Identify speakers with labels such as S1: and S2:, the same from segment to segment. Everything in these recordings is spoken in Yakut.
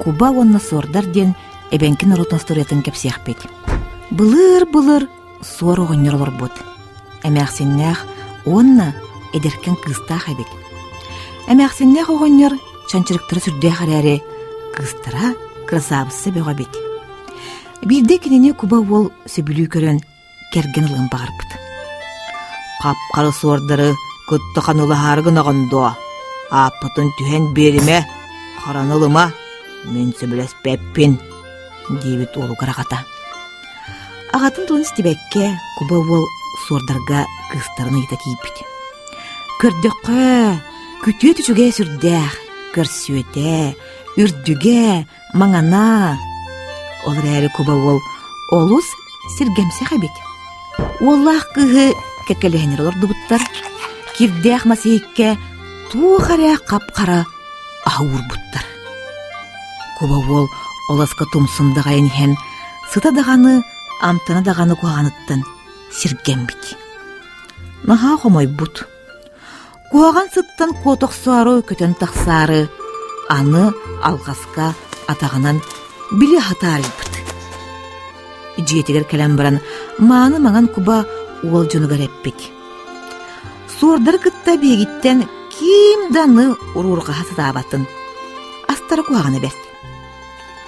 S1: Куба уонна суордар диэн эбэҥки норуотун остуоруйатын кэпсиэхпит. Былыр-былыр суор оҕонньор олорбут. Эмээхсиннээх уонна эдэркэн кыыстаах эбит. Эмээхсиннээх оҕонньор чанчырыктара сүрдээх эрээри, кыыстара кырасаабысса бөҕө эбит. Биирдэ кинини куба уол сөбүлүү көрөн кэргэн ылыан баҕарбыт. Хап-хара суордары кытта ханыылаһаары гынаҕын дуо? Ааппытын түһэн биэримэ, хараны ылыма, мин сөбүлэспэппин, диэбит уолугар аҕата. Аҕатын тылын истибэккэ, куба уол суордарга кыыстарын ыйыта тиийбит. Көрдөххө, күтүөт үчүгэйэ сүрдээх, көрсүөтэ, үрдүгэ, маҥана. Ол эрээри куба уол олус сиргэмсэх эбит. Уоллаах кыыһы кэккэлэһиннэр олордубуттар. Кирдээх мас иһиккэ туох эрэ хап-хара аһы уурбуттар. Куба уол олоска тумсун даҕайан иһэн, сыта даҕаны, амтана даҕаны куһаҕаныттан сиргэммит. Наһаа хомойбут. Куһаҕан сыттан куотохсоору көтөн тахсаары, аны алҕаска атаҕынан били хатаарыйбыт. Дьиэтигэр кэлэн баран мааны маҥан куба уол дьонугар эппит: «Суордары кытта биһигиттэн ким да аны уруурҕаһа сатаабатын, астара куһаҕана бэрт».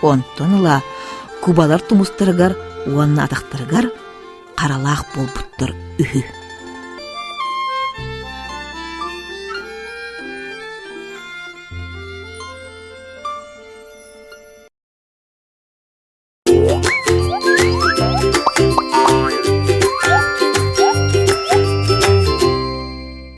S1: Онтон ыла кубалар тумустарыгар уонна атахтарыгар харалаах буолбуттар үһү.